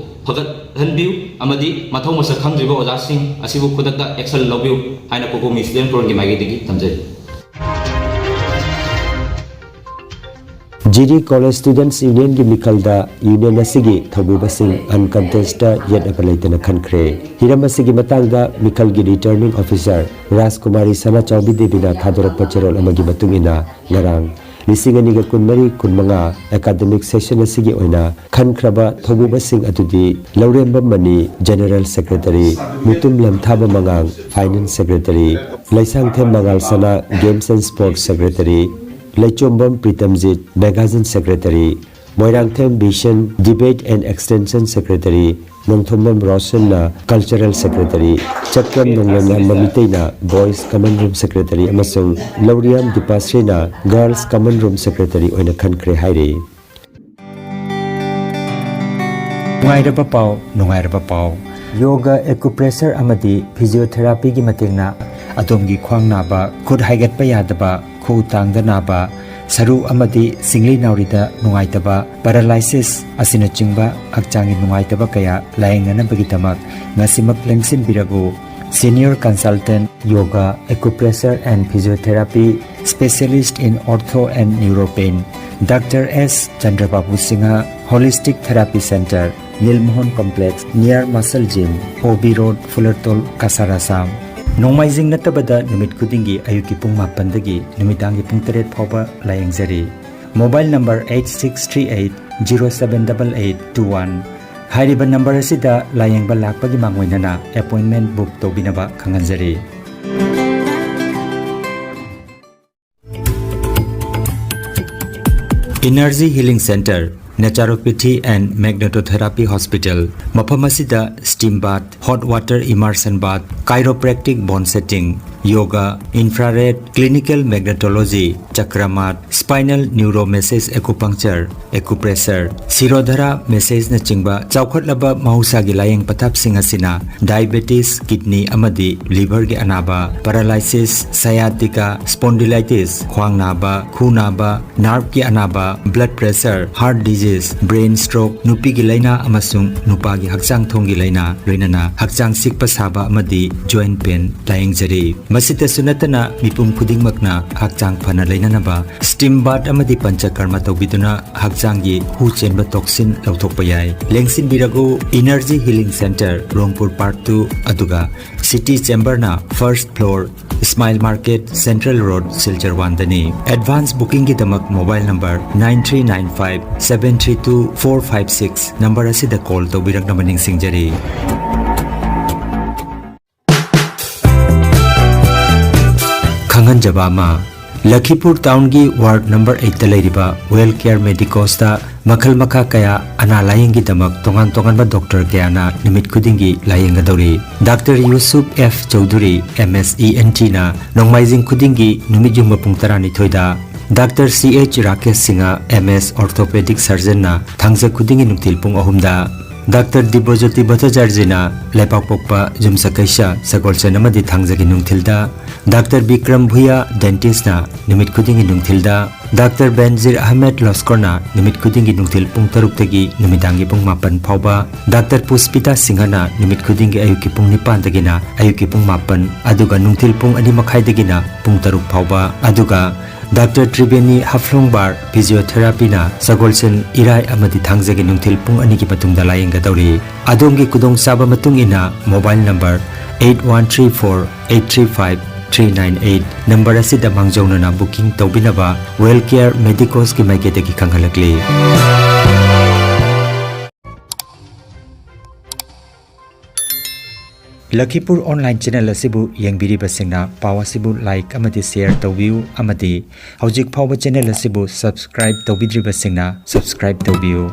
ꯐꯒꯠꯍꯟꯕꯤꯌꯨ ꯑꯃꯗꯤ ꯃꯊꯧ ꯃꯁꯛ ꯈꯪꯗ꯭ꯔꯤꯕ ꯑꯣꯖꯥꯁꯤꯡ ꯑꯁꯤꯕꯨ ꯈꯨꯗꯛꯇ action ꯂꯧꯕꯤꯌꯨ ꯍꯥꯏꯅ ꯀꯣꯀꯣꯃꯤ Student Frontꯀꯤ ꯃꯥꯏꯀꯩꯗꯒꯤ ꯊꯝꯖꯔꯤ꯫ ꯖꯤꯔꯤ College Students Unionꯒꯤ ꯃꯤꯈꯜꯗ union ꯑꯁꯤꯒꯤ ꯊꯧꯕꯨꯕꯁꯤꯡ uncontested ꯌꯦꯠꯅꯕ ꯂꯩꯇꯅ ꯈꯟꯈ꯭ꯔꯦ꯫ ꯍꯤꯔꯝ ꯑꯁꯤꯒꯤ ꯃꯇꯥꯡꯗ ꯃꯤꯈꯜꯒꯤ Returning Officer ꯔꯥꯖꯀꯨꯃꯥꯔꯤ ꯁꯅꯥꯆꯥꯎꯕꯤ ꯗꯦꯕꯤꯅ ꯊꯥꯗꯣꯔꯛꯄ ꯆꯦꯔꯣꯜ ꯑꯃꯒꯤ ꯃꯇꯨꯡ ꯏꯟꯅ, ꯉꯔꯥꯡ ꯂꯤꯁꯤꯡ ꯑꯅꯤꯒ ꯀꯨꯟꯃꯔꯤ ꯀꯨꯟꯃꯉꯥ ꯑꯦꯀꯥꯗꯃꯤꯛ ꯁꯦꯁꯟ ꯑꯁꯤꯒꯤ ꯑꯣꯏꯅ ꯈꯟꯈ꯭ꯔꯕ ꯊꯧꯕꯨꯕꯁꯤꯡ ꯑꯗꯨꯗꯤ ꯂꯧꯔꯦꯝꯕꯝ ꯃꯅꯤ, ꯖꯦꯅꯦꯔꯦꯜ ꯁꯦꯀ꯭ꯔꯦꯇꯔꯤ, ꯃꯨꯇꯨꯝ ꯂꯝꯊꯥꯕ ꯃꯉꯥꯡ, finance secretary, Leishangthem Mangal Sana, games and sports secretary, Leichombam Pritamjit, magazine secretary, Moirangthem Bishan, debate and extension secretary, Nongthombam ꯔꯣꯁꯟꯅ ꯀꯜꯆꯔꯦꯜ ꯁꯦꯀ꯭ꯔꯦꯇꯔꯤ, ꯆꯀ꯭ꯔꯝ ꯅꯣꯡꯂꯦꯝꯉꯥꯟꯕ ꯃꯤꯇꯩꯅ ꯕꯣꯏꯁ ꯀꯃꯟ ꯔꯨꯝ ꯁꯦꯀ꯭ꯔꯦꯇꯔꯤ ꯑꯃꯁꯨꯡ ꯂꯧꯔꯤꯌꯥꯝ ꯗꯤꯄꯥꯁ꯭ꯔꯤꯅ ꯒꯔꯜꯁ ꯀꯃꯟ ꯔꯨꯝ ꯁꯦꯀ꯭ꯔꯦꯇꯔꯤ ꯑꯣꯏꯅ ꯈꯟꯈ꯭ꯔꯦ ꯍꯥꯏꯔꯤ꯫ ꯅꯨꯡꯉꯥꯏꯔꯕ ꯄꯥꯎ, ꯅꯨꯡꯉꯥꯏꯔꯕ ꯄꯥꯎ꯫ ꯌꯣꯒ, ꯑꯦꯀꯨꯄ꯭ꯔꯦꯁꯔ ꯑꯃꯗꯤ ꯐꯤꯖꯤꯑꯣꯊꯦꯔꯥꯄꯤꯒꯤ ꯃꯇꯦꯡꯅ ꯑꯗꯣꯝꯒꯤ ꯈ꯭ꯋꯥꯡ ꯅꯥꯕ, ꯈꯨꯠ ꯍꯥꯏꯒꯠꯄ ꯌꯥꯗꯕ, ꯈꯨꯎ ꯇꯥꯡꯗ ꯅꯥꯕ, ꯁꯔꯨ ꯑꯃꯗꯤ ꯁꯤꯡꯂꯤ ꯅꯥꯎꯔꯤꯗ ꯅꯨꯡꯉꯥꯏꯇꯕ, ꯄꯦꯔꯥꯂꯥꯏꯁꯤꯁ ꯑꯁꯤꯅꯆꯤꯡꯕ ꯍꯛꯆꯥꯡꯒꯤ ꯅꯨꯡꯉꯥꯏꯇꯕ ꯀꯌꯥ ꯂꯥꯌꯦꯡꯅꯅꯕꯒꯤꯗꯃꯛ ꯉꯁꯤꯃꯛ ꯂꯦꯡꯁꯤꯟꯕꯤꯔꯕꯨ꯫ Senior Consultant Yoga, Acupressure and Physiotherapy, Specialist in Ortho and Neuropain, Doctor S Chandrababu Singha, Holistic Therapy Center, Nilmohan Complex, near Muscle Gym, O B Road, Fulertol, Kasar, Assam. ꯅꯣꯡꯃꯥꯏꯖꯤꯡ ꯅꯠꯇꯕꯗ ꯅꯨꯃꯤꯠ ꯈꯨꯗꯤꯡꯒꯤ ꯑꯌꯨꯛꯀꯤ ꯄꯨꯡ ꯃꯥꯄꯟꯗꯒꯤ ꯅꯨꯃꯤꯗꯥꯡꯒꯤ ꯄꯨꯡ ꯇꯔꯦꯠ ꯐꯥꯎꯕ ꯂꯥꯌꯦꯡꯖꯔꯤ꯫ Mobile number eight six three eight zero seven eight eight two one꯫ ꯍꯥꯏꯔꯤꯕ ꯅꯝꯕꯔ ꯑꯁꯤꯗ ꯂꯥꯌꯦꯡꯕ ꯂꯥꯛꯄꯒꯤ ꯃꯥꯡꯑꯣꯏꯅꯅ ꯑꯦꯄꯣꯏꯟꯃꯦꯟ ꯕꯨꯛ ꯇꯧꯕꯤꯅꯕ ꯈꯪꯍꯟꯖꯔꯤ꯫ Energy Healing Center, Naturopathy and Magnetotherapy Hospital, ꯃꯐꯝ ꯑꯁꯤꯗ steam bath, hot water immersion bath, chiropractic bone setting, yoga, infrared, clinical magnetology, chakra mat, spinal neuromassage acupuncture, acupressure, Shirodhara massage ꯅꯆꯤꯡꯕ ꯆꯥꯎꯈꯠꯂꯕ ꯃꯍꯧꯁꯥꯒꯤ ꯂꯥꯌꯦꯡ ꯄꯊꯥꯞꯁꯤꯡ ꯑꯁꯤꯅ diabetes, kidney ꯑꯃꯗꯤ liver ꯒꯤ ꯑꯅꯥꯕ, paralysis, sciatica, spondylitis, ꯈ꯭ꯋꯥꯡ ꯅꯥꯕ, ꯈꯨ ꯅꯥꯕ, nerve ꯀꯤ ꯑꯅꯥꯕ, blood pressure, heart disease, brain stroke, ꯅꯨꯄꯤꯒꯤ ꯂꯥꯏꯅꯥ ꯑꯃꯁꯨꯡ ꯅꯨꯄꯥꯒꯤ ꯍꯛꯆꯥꯡ ꯊꯣꯡꯒꯤ ꯂꯥꯏꯅꯥ, ꯂꯣꯏꯅꯅ ꯍꯛꯆꯥꯡ ꯆꯤꯛꯄ ꯁꯥꯕ ꯑꯃꯗꯤ joint pain ꯂꯥꯌꯦꯡꯖꯔꯤ꯫ ꯃꯁꯤꯇꯁꯨ ꯅꯠꯇꯅ, ꯃꯤꯄꯨꯝ ꯈꯨꯗꯤꯡꯃꯛꯅ ꯍꯛꯆꯥꯡ ꯐꯅ ꯂꯩꯅꯅꯕ steam bath ꯑꯃꯗꯤ ꯄꯟꯆꯀꯔꯃ ꯇꯧꯕꯤꯗꯨꯅ ꯍꯛꯆꯥꯡꯒꯤ ꯍꯨ ꯆꯦꯟꯕ toxin ꯂꯧꯊꯣꯛꯄ ꯌꯥꯏ꯫ ꯂꯦꯡꯁꯤꯟꯕꯤꯔꯒꯨ, Energy Healing Centre, ꯔꯣꯡꯄꯨꯔ Park two, ꯑꯗꯨꯒ City Chamberꯅ first floor, Smile Market, Central Road, Silchar one ꯗꯅꯤ꯫ Advance bookingꯒꯤꯗꯃꯛ mobile number nine three nine five seven three two four five six number ꯑꯁꯤꯗ call ꯇꯧꯕꯤꯔꯛꯅꯕ ꯅꯤꯡꯁꯤꯡꯖꯔꯤ꯫ ꯈꯪꯍꯟꯖꯕ ꯑꯃ, ꯂꯈꯤꯄꯨꯔ townꯒꯤ ward number eight ꯇ ꯂꯩꯔꯤꯕ Well Care Medicosꯇ ꯃꯈꯜ ꯃꯈꯥ ꯀꯌꯥ ꯑꯅꯥ ꯂꯥꯌꯦꯡꯒꯤꯗꯃꯛ ꯇꯣꯉꯥꯟ ꯇꯣꯉꯥꯟꯕ doctor ꯀꯌꯥꯅ ꯅꯨꯃꯤꯠ ꯈꯨꯗꯤꯡꯒꯤ ꯂꯥꯌꯦꯡꯒꯗꯧꯔꯤ꯫ Doctor Yusuf F Chaudhuri, M S E N T ꯅ ꯅꯣꯡꯃꯥꯏꯖꯤꯡ ꯈꯨꯗꯤꯡꯒꯤ ꯅꯨꯃꯤꯠ ꯌꯨꯡꯕ ꯄꯨꯡ ꯇꯔꯥꯅꯤꯊꯣꯏꯗ, Doctor C H Rakesh Singh, M S Orthopedic Surgeon ꯅ ꯊꯥꯡꯖ ꯈꯨꯗꯤꯡꯒꯤ ꯅꯨꯡꯊꯤꯜ ꯄꯨꯡ ꯑꯍꯨꯝꯗ, Doctor ꯗꯤꯕ꯭ꯔꯖꯣꯇꯤ ꯚꯠꯇꯥꯆꯥꯔꯖꯤꯅ ꯂꯩꯕꯥꯛꯄꯣꯛꯄ ꯌꯨꯝꯁꯀꯩꯁ ꯁꯒꯣꯜꯁꯦꯟ ꯑꯃꯗꯤ ꯊꯥꯡꯖꯒꯤ ꯅꯨꯡꯊꯤꯜꯗ, Doctor ꯕꯤꯀ꯭ꯔꯝ ꯚꯨꯌꯥ, dentist ꯅ ꯅꯨꯃꯤꯠ ꯈꯨꯗꯤꯡꯒꯤ ꯅꯨꯡꯊꯤꯜꯗ, Doctor ꯕꯦꯟꯖꯤꯔ ꯑꯍꯃꯦꯗ ꯂꯣꯁꯀꯣꯔꯅ ꯅꯨꯃꯤꯠ ꯈꯨꯗꯤꯡꯒꯤ ꯅꯨꯡꯊꯤꯜ ꯄꯨꯡ ꯇꯔꯨꯛꯇꯒꯤ ꯅꯨꯃꯤꯗꯥꯡꯒꯤ ꯄꯨꯡ ꯃꯥꯄꯟ ꯐꯥꯎꯕ, Doctor ꯄꯨꯁꯄꯤꯇꯥ ꯁꯤꯡꯍꯅ ꯅꯨꯃꯤꯠ ꯈꯨꯗꯤꯡꯒꯤ ꯑꯌꯨꯛꯀꯤ ꯄꯨꯡ ꯅꯤꯄꯥꯟꯗꯒꯤꯅ ꯑꯌꯨꯛꯀꯤ ꯄꯨꯡ ꯃꯥꯄꯟ, ꯑꯗꯨꯒ ꯅꯨꯡꯊꯤꯜ ꯄꯨꯡ ꯑꯅꯤ ꯃꯈꯥꯏꯗꯒꯤꯅ ꯄꯨꯡ ꯇꯔꯨꯛ ꯐꯥꯎꯕ, ꯑꯗꯨꯒ Doctor ꯇ꯭ꯔꯤꯕꯦꯅꯤ ꯍꯐ꯭ꯂꯣꯡꯕꯥꯔ Physiotherapy ꯅ ꯁꯒꯣꯜꯁꯦꯟ, ꯏꯔꯥꯏ ꯑꯃꯗꯤ ꯊꯥꯡꯖꯒꯤ ꯅꯨꯡꯊꯤꯜ ꯄꯨꯡ ꯑꯅꯤꯒꯤ ꯃꯇꯨꯡꯗ ꯂꯥꯌꯦꯡꯒꯗꯧꯔꯤ꯫ ꯑꯗꯣꯝꯒꯤ ꯈꯨꯗꯣꯡꯆꯥꯕ ꯃꯇꯨꯡ ꯏꯟꯅ mobile number eight one three four eight three five three nine eight number ꯑꯁꯤꯗ ꯃꯥꯡꯖꯧꯅꯅ booking ꯇꯧꯕꯤꯅꯕ Well Care Medicosꯀꯤ ꯃꯥꯏꯀꯩꯗꯒꯤ ꯈꯪꯍꯜꯂꯛꯂꯤ꯫ ꯂꯈꯤꯄꯨꯔ online channel ꯑꯁꯤꯕꯨ ꯌꯦꯡꯕꯤꯔꯤꯕꯁꯤꯡꯅ ꯄꯥꯎ ꯑꯁꯤꯕꯨ like ꯑꯃꯗꯤ share ꯇꯧꯕꯤꯌꯨ, ꯑꯃꯗꯤ ꯍꯧꯖꯤꯛ ꯐꯥꯎꯕ channel ꯑꯁꯤꯕꯨ subscribe ꯇꯧꯕꯤꯗ꯭ꯔꯤꯕꯁꯤꯡꯅ subscribe ꯇꯧꯕꯤꯌꯨ꯫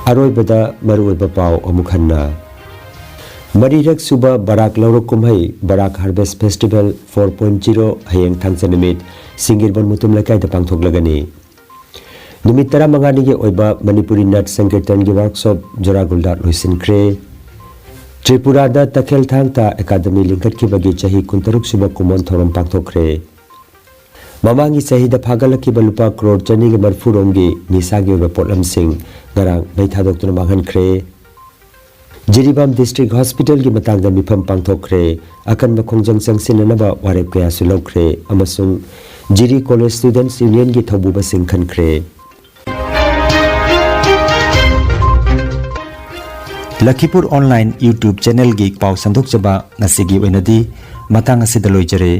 ꯑꯔꯣꯏꯕꯗ ꯃꯔꯨꯑꯣꯏꯕ ꯄꯥꯎ ꯑꯃꯨꯛ ꯍꯟꯅ꯫ ꯃꯔꯤꯔꯛ ꯁꯨꯕ ꯕꯔꯥꯛ ꯂꯧꯔꯣꯛ ꯀꯨꯝꯍꯩ, ꯕꯔꯥꯛ Harvest Festival four point zero, ꯍꯌꯦꯡ ꯊꯥꯡꯖ ꯅꯨꯃꯤꯠ ꯁꯤꯡꯒꯤꯔꯕꯣꯟ ꯃꯨꯇꯨꯝ ꯂꯩꯀꯥꯏꯗ ꯄꯥꯡꯊꯣꯛꯂꯒꯅꯤ꯫ ꯅꯨꯃꯤꯠ ꯇꯔꯥꯃꯉꯥꯅꯤꯒꯤ ꯑꯣꯏꯕ ꯃꯅꯤꯄꯨꯔꯤ ꯅꯥꯠ ꯁꯪꯀꯤꯔꯇꯟꯒꯤ workshop ꯖꯣꯔꯥꯒꯨꯜꯗ ꯂꯣꯏꯁꯤꯟꯈ꯭ꯔꯦ꯫ ꯇ꯭ꯔꯤꯄꯨꯔꯥꯗ ꯇꯈꯦꯜ ꯊꯥꯡ ꯇꯥ ꯑꯦꯀꯥꯗꯃꯤ ꯂꯤꯡꯈꯠꯈꯤꯕꯒꯤ ꯆꯍꯤ ꯀꯨꯟꯇꯔꯨꯛ ꯁꯨꯕ ꯀꯨꯝꯑꯣꯟ ꯊꯧꯔꯝ ꯄꯥꯡꯊꯣꯛꯈ꯭ꯔꯦ꯫ ꯃꯃꯥꯡꯒꯤ ꯆꯍꯤꯗ ꯐꯥꯒꯠꯂꯛꯈꯤꯕ ꯂꯨꯄꯥ ꯀ꯭ꯔꯣꯔ ꯆꯅꯤꯒ ꯃꯔꯤꯐꯨ ꯔꯣꯝꯒꯤ ꯅꯤꯁꯥꯒꯤ ꯑꯣꯏꯕ ꯄꯣꯠꯂꯝꯁꯤꯡ ꯉꯔꯥꯡ ꯃꯩ ꯊꯥꯗꯣꯛꯇꯨꯅ ꯃꯥꯡꯍꯟꯈ꯭ꯔꯦ꯫ ꯖꯤꯔꯤꯕꯥꯝ ꯗꯤꯁꯇ꯭ꯔꯤꯛ ꯍꯣꯁꯄꯤꯇꯥꯜꯒꯤ ꯃꯇꯥꯡꯗ ꯃꯤꯐꯝ ꯄꯥꯡꯊꯣꯛꯈ꯭ꯔꯦ꯫ ꯑꯀꯟꯕ ꯈꯣꯡꯖꯪ ꯆꯪꯁꯤꯟꯅꯅꯕ ꯋꯥꯔꯦꯞ ꯀꯌꯥꯁꯨ ꯂꯧꯈ꯭ꯔꯦ ꯑꯃꯁꯨꯡ ꯖꯤꯔꯤ ꯀꯣꯂꯦꯖ ꯁ꯭ꯇꯨꯗꯦꯟꯠꯁ ꯌꯨꯅꯤꯌꯟꯒꯤ ꯊꯧꯕꯨꯕꯁꯤꯡ ꯈꯟꯈ꯭ꯔꯦ꯫ ꯂꯈꯤꯄꯨꯔ ꯑꯣꯟꯂꯥꯏꯟ YouTube ꯆꯦꯅꯦꯜꯒꯤ ꯄꯥꯎ ꯁꯟꯗꯣꯛꯆꯕ ꯉꯁꯤꯒꯤ ꯑꯣꯏꯅꯗꯤ ꯃꯇꯥꯡ ꯑꯁꯤꯗ ꯂꯣꯏꯖꯔꯦ꯫